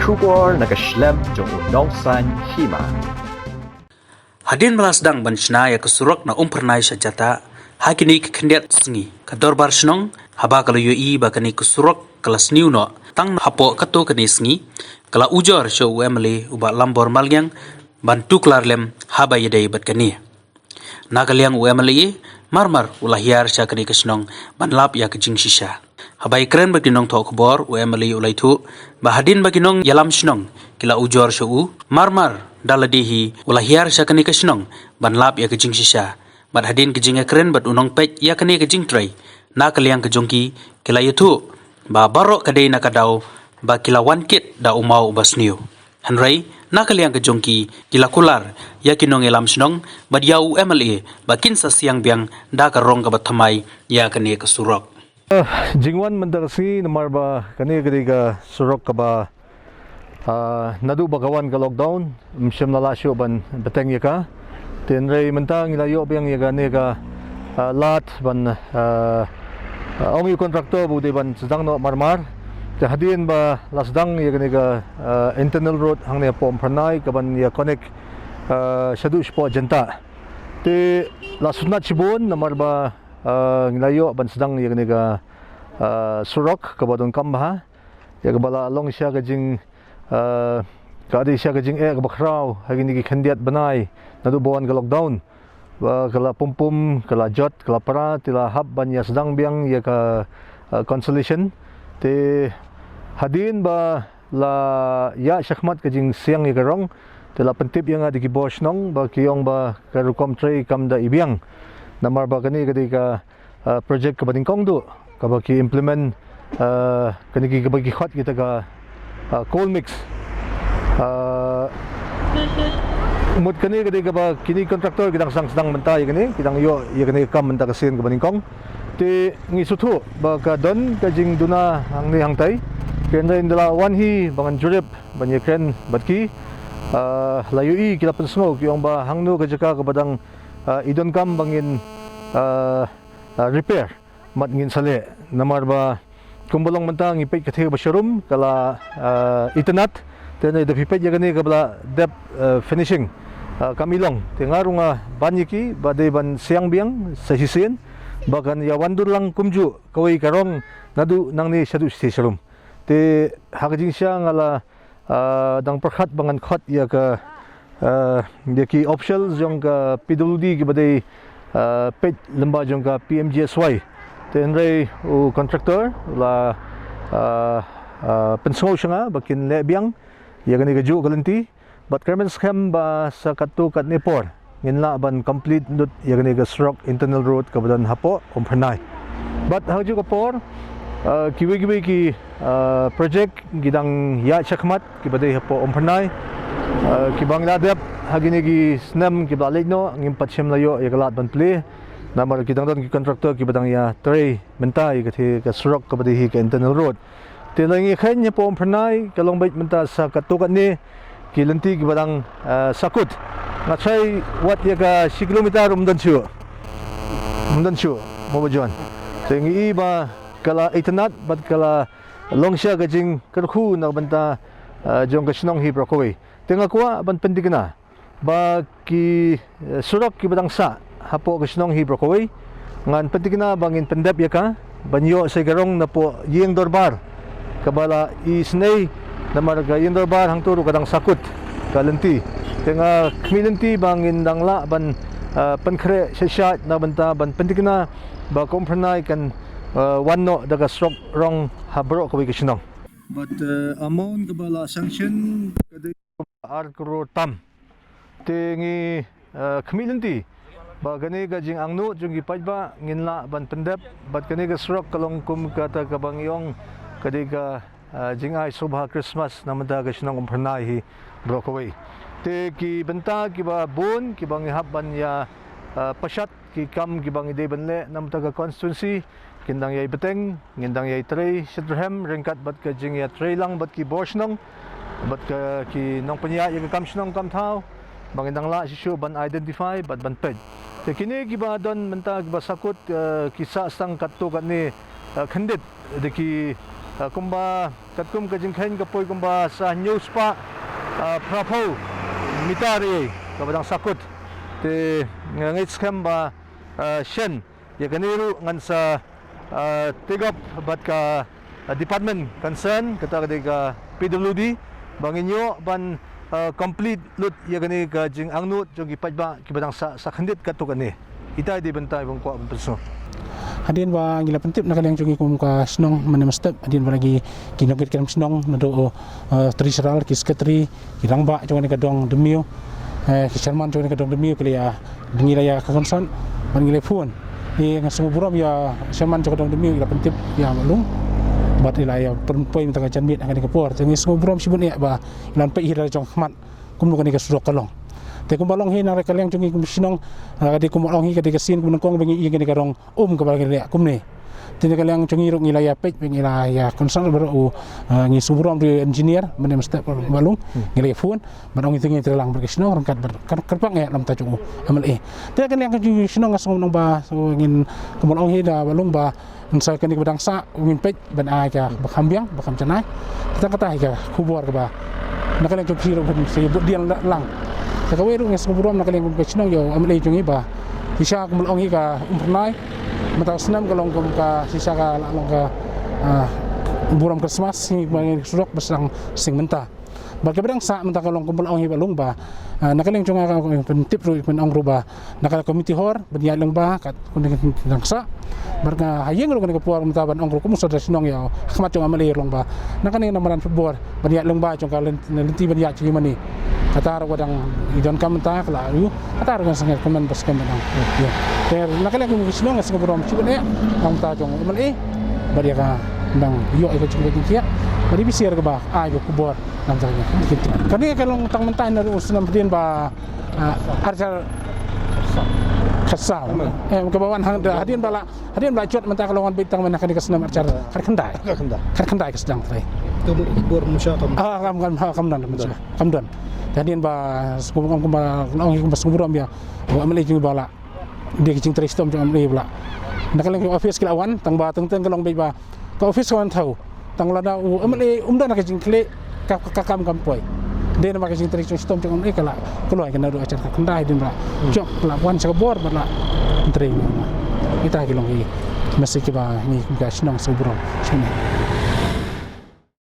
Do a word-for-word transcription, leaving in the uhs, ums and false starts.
Khubor na ka shlem jong u nongsan hima. Hadien ba la sdang ban shna ïa ka surok na Umphyrnai sha Jatah ha kine ki khyndiat sngi, ka Dorbar Shnong, haba ka la ïohi ba kane ka surok ka la sniew noh tang hapoh katto katne sngi, ka la ujor sha u M L A u Bah Lambor Malngiang ban tuklar lem haba ïadei bad kane. Na ka liang u M L A marmar u la hiar sha kane ka shnong ban lap ïa ka jingshisha. Haba ïakren bad ki nongthoh khubor, u M L A u la ïathuh ba hadien ba ki nongïalam shnong ki la ujor sha u, marmar da lade hi u la hiar sha kane ka shnong ban lap ïa ka jingshisha. Bad hadien ka jingïakren bad u nongpeit ïa kane ka jingtrei na ka liang ka jong ki, ki la ïathuh ba baroh ka dei na ka daw ba ki la wan kit da u maw uba sniew. Hynrei na ka liang ka jong ki, ki la kular ïa ki nongïalam shnong bad ïa u M L A ba kin sa siang biang da ka rong kaba thymmai ïa kane ka surok. Eh, jingwan mynta ka sngi namar ba kane ka dei ka surok kaba, ah, naduh ba ka wan ka lockdown, ym shym la lah shuh ban bteng ïa ka. Te hynrei mynta ngi la ïoh biang ïa kane ka, ah, lad ban, ah, ah, ong ïa u contractor ba u dei ban sdang noh marmar. Te hadien ba la sdang ïa kane ka, ah, internal road hangne hapoh Umphyrnai kaban ïa connect, ah, shaduh shapoh Jatah. Te la sngewtynnat shibun namar ba, ah, ngi la ïoh ban sdang ïa kane ka, ah, surok kaba donkam bha. Ïa kaba la long sha ka jing, ah, ka dei sha ka jingeh kaba khraw ha kine ki khyndiat bnai naduh ba wan ka lockdown. Ba ka la pum pum, ka la jot, ka la pra, te la hap ban ïa sdang biang ïa ka, ah, consolation. Te hadien ba la ïa shakhmat ka jingsiang ïa ka rong, te la pyntip ïa nga da ki bor shnong ba ki ong ba ka rukom trei kam da i biang. Namar ba kane ka dei ka, ah, project kaba nyngkong duh kaba ki implement, ah, kane ki kaba ki khot kita ka, ah, coal mix. Ah, mut kane ka dei kaba kine contractor ki dang sdang sdang mynta ïa kane, ki dang ïoh ïa kane ka kam mynta ka sien kaba nyngkong. Te ngi sngewthuh ba ka don ka jingduna hangne hangtai. Hynrei ynda la wan hi ba ngan jurip ban ïakren bad ki, ah, la ïohi ki la pynsngew, ki ong ba hangno ka jaka kaba dang, ah, i donkam ba ngin, ah, ah, repair, mat ngin sa leh. Namar ba kumba long mynta ngi peit ka thie kaba sharum ka la, ah, itynnad. Te hynrei da phi peit ïa kane kaba la dep, ah, finishing, ah, kam i long. Te nga ruh nga ban ïa ki ba dei ban siang biang sa shisien ba kan ïa wan dur lang kumjuh kawei ka rong naduh nangne shaduh shathie sharum. Te ha ka jingshisha nga la, ah, dang pyrkhat ba ngan khot ïa ka, ah, ïa ki official jong ka P W D kiba dei, ah, peit lyngba jong ka P M G S Y. Te hynrei u contractor la, ah, ah, pynsngew sha nga ba kin leh biang ïa kane kajuh ka lynti. Bad kyrmen skhem ba sa katto katne por ngin lah ban complete lut ïa kane ka surok internal road kaba don hapoh Umphyrnai. Bad ha kajuh ka por, ah, kiwei kiwei ki, ah, project ki dang ïa shakhmat kiba dei hapoh Umphyrnai, ah, kiba ngi la dep ha kine ki snem kiba la leit noh, ngim pat shym la ïoh ïa ka lad ban plie. Namar ki dang don ki contractor kiba dang ïa trei mynta ïa ka thie ka surok kaba dei hi ka internal road. Te la ngi kheiñ hapoh Umphyrnai ka long beit mynta sa katto katne ki lynti kiba dang, ah, sakut. Nga trai wat ïa ka shi kilometer ym don shuh. Ym don shuh mo ba jon. Te ngi i ba ka la itynnad bad ka la long sha ka jingkyrkhu na ka bynta, ah, jong ka shnong hi baroh kawei. Te nga kwah ban pynthikna ba ki, eh, surok kiba dang sah hapoh ka shnong hi baroh kawei, ngan pynthikna ba ngin pyndep ïa ka ban ïoh sa ka rong napoh ïing dorbar kaba la isynei, namar ka ïing dorbar hangto ruh ka dang sakut ka lynti. Te nga khmih lynti ba ngin dang lah ban, eh, pynkhreh shait shait na ka bynta ban pynthikna ba ka Umphyrnai kan, eh, wan noh da ka surok rong ha baroh kawei ka shnong. Bad, eh, amount kaba la sanction ka dei ar klur tam. Te ngi, eh, khmih lynti ba kane ka jingangnud jong ki paidbah ngin lah ban pyndep, bad kane ka surok ka long kum kata kaba ngi ong ka dei ka, eh, jingai sngewbha Christmas na ka bynta ka shnong Umphyrnai hi baroh kawei. Te ki bynta kiba bun kiba ngi hap ban ïa, eh, pynshad, ki kam kiba ngi dei ban leh na ka bynta ka constituency kin dang ïai bteng, ngin dang ïai trei shitrhem ryngkat bad ka jingïatreilang bad ki bor shnong bad ka ki nongpynïaid ïa ka kam shnong kam thaw, ba ngin dang lah shuh shuh ban identify bad ban peit. Te kine kiba don mynta kiba sakut, eh, ki sah tang katto katne, eh, khyndiat, da ki, eh, kumba Katkum ka jingkheiñ ka poi kumba sa hynñiew spah, ah, phra phew mitar ïa kaba dang sahkut. Te nga ngeit skhem ba, ah, shen ïa kane ruh ngan sa, ah, take up bad ka, ah, department concern, kata ka dei ka P W D, ba ngin ïoh ban, ah, complete lut ïa kane ka jingangnud jong ki paidbah kiba dang sah, sah khyndiat katto katne. Ita i dei bynta i ba nga kwah ban pynsngew. Hadien ba ngi la pyntip na ka liang jong ngi kum ka shnong mynne mynstep, hadien ba la ki, ki nongkit kam shnong, naduh, eh, treasurer, ki secretary, ki rangbah jong kane ka dong Dmiew, eh, ki chairman jong kane ka dong Dmiew, ki la ïa, ngi la ïa ka concern, ban ngi la phone. Ngi nga sngewburom ïa chairman jong ka dong Dmiew, i la pyntip ïa Mahlung. Bad i la ïa pynpoi mynta ka janmiet ha kane ka por. Te ngi sngewburom shibun ïa ba i la peit hi da jong khmat kumno kane ka surok ka long. Te kumba long hi na ka liang jong ngi kum shnong, ah, ka dei kumba long hi ka dei ka sien kumba nyngkong ba ngi ïa kane ka rong um kaba ngi leh kumne. Te na ka liang jong ngi ruh ngi la ïa peit ba ngi la ïa concern baroh u, ah, ngi sngewburom ruh engineer mynne mynstep Mahlung, ngi la ïa phone bad ong ïa ngi te lang bad ka shnong ryngkat bad kyrpang ïa lam ta jong u M L A. Te na ka liang jong ngi shnong nga sngewbha ba ngin kumba long hi da Mahlung ba Nsa kane kaba dang sah, ngin peit ban ai ka ba kham biang, ba kham janai. Tang kata hi ka khubor kaba na ka liang jong phi ruh phin sa ïa bud dian lang. Te kawei ruh nga sngewburom na ka liang jong ka shnong ïa u M L A jong ngi ba shisha kumba la ong hi ka Umphyrnai. Mynta u snem ka long kum ka shisha ka la long ka, ah, burom Christmas hi ba ngi surok ba sdang sing mynta. Bad kaba dang sah mynta ka long kumba la ong hi ba long ba, ah, na ka liang jong nga ka pyntip ruh pynong ruh ba na ka committee hall ban ïaid lyngba kat kumne dang sah. Bad nga ha ïing ruh kane ka por mynta ban ong ruh kum u sordar shnong ïa u ha khmat jong u M L A long ba na kane na madan football ban ïaid lyngba jong ka lynti ban ïaid jong i mane. Kata ruh ba dang i donkam mynta ka la ïoh. Kata ruh kan sngewbha kumne ba skhem ba dang ïoh. Te na ka liang jong ka shnong nga sngewburom shibun ïa ka mynta jong u M L A. Bad ïa ka dang ïoh ïa ka jingkit jingkhiah bad i bishar kaba ai ka khubor. Nang jang ïa. Kane ka long tang mynta na u snem hadien ba, ah, arjar khasa. Em, kaba wan hang da hadien ba la, hadien ba la jot mynta ka long wan beit tang mynta kane ka snem arjar khatkhyndai. Khatkhyndai. Khatkhyndai ka sdang trai. Ka bor musha kam. Ah, kam, kam, ha, kam don, kam don. Hadien ba skum, kum ba long kum ba skum rom ïa. Wa mele jing ba la. Dei ka jingtrei shitom jong u M L A ba la. Na ka liang jong office ki la wan tang ba teng teng ka long beit ba ka office ka wan thaw. Tang lada u M L A um don ka jingkhleh ka, ka, ka kam kam poi. Dei namar ka jingtrei shitom jong u M L A ka la kloi ka naduh arjar khatkhyndai dei ba la jop ka la wan sha ka bor ba la trei. Ita ki long ki message kiba ngi kum ka shnong Sngewburom. Shnong.